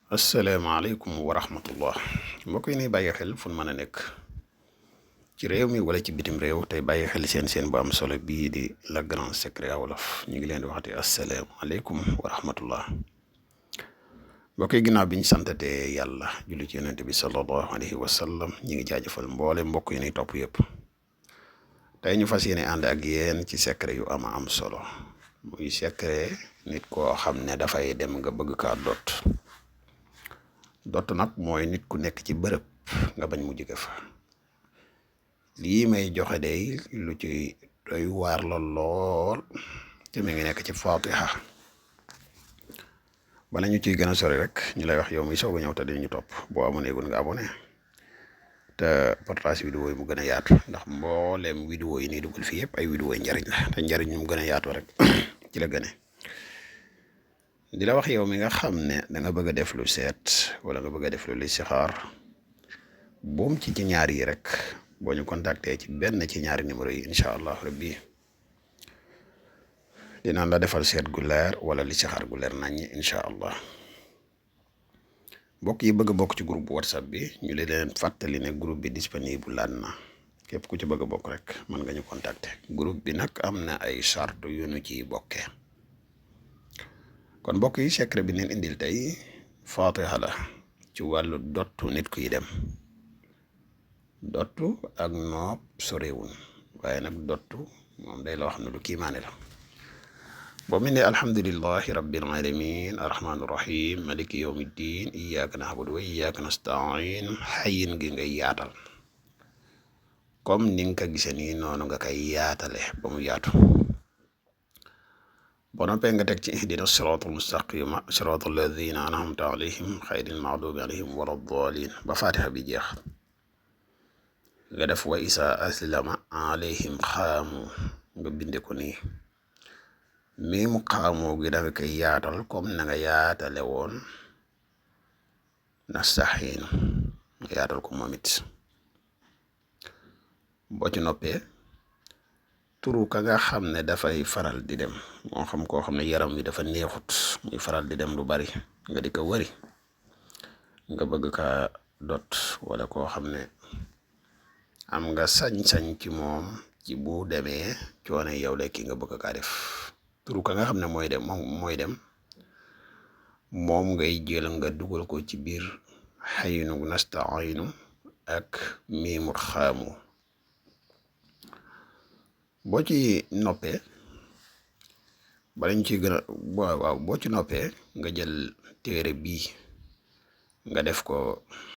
asalaamaaleykum wa rahmatullah mbokk yi ñuy bàyyi xel fu mën a nekk ci réew mi wala ci bitim réew tey bàyyi xel seen bu am solo bii di Le Grand Secret wolof ñu ngi leen di waxati asalaamaaleykum wa rahmatullah mbokk yi ginnaaw bi ñu santatee yàlla julli ci yonente bi sallallahu alayhi wa sallam ñu ngi jaajëfal mboole mbokk yi ñuy topp yëpp tey ñu fas yéene ànd ak yéen ci secret yu am solo muy secret nit koo xam ne dafay dem nga bëgg kaa dott nag mooy nit ku nekk ci bërëb nga bañ mu jóge fa lii may joxe day lu ci doy waar lool te mi ngi nekk ci Fatiha bala ñu ciy gën a sori rek ñu lay wax yow mi soog a ñëw te dañu topp boo abonné gun nga abonné te partage vidéo yi mu gën a yaatu ndax mbooleem vidéo yi nii dugal fii yëpp ay vidéo yi njariñ la te njariñ ñu mu gën a yaatu rek ci la gëne di la wax yow mi nga xam ne da nga bëgg a def lu seet wala nga bëgg a def lu listixaar boom ci ñaar yi rek boo ñu contacté ci benn ci ñaari numéro yi incha allah rabbi dinaan la defal seet gu leer wala listixaar gu leer naññi incha allah mbokk yi bëgg a bokk ci groupe whatsapp bi ñu leen fàttali ne groupe bi disponible laan na képp ku ci bëgg a bokk rek mën nga ñu contacter groupe bi nag am na ay charte yu ñu ciy bokkee. kon mbokk yi secret bi neen indil tey Fatiha la ci wàllu dottu nit kuy dem dottu ak noob sorewun waaye nag dottu moom day loo xam ne lu kiimaane la boo mu ne alhamdulillahi rabbil alamin arrahman arrahim maliki yawmiddin iyyaka na'budu wa iyyaka nasta'in xayin gi ngay yaatal comme ni nga ko gisee nii noonu nga koy yaatale ba mu yaatu boo noppee nga teg ci ihdina siraatal mustaqima siraatal ladina an'amta alayhim xayril maxdubi alayhim wala daalin ba fatiha bi jeex nga def wa isa aslama alayhim xaamu nga binde ko nii mii mu xaamoo gi dafa koy yaatal comme na nga yaatale woon nastaxiin nga yaatal ko moom it boo ci noppee turu ka nga xam ne dafay faral di dem moo xam koo xam ne yaram wi dafa neexut muy faral di dem lu bari nga di ko wëri nga bëgg ka dot wala koo xam ne am nga sañ-sañ ci moom ci bu demee coone yow lekki nga bëgg kaa def turu ka nga xam ne mooy dem moom ngay jël nga dugal ko ci biir xayinu nastaayinu ak miimut xaamu boo ci noppee balañ ci gën a waaw boo ci noppee nga jël téere bii nga def ko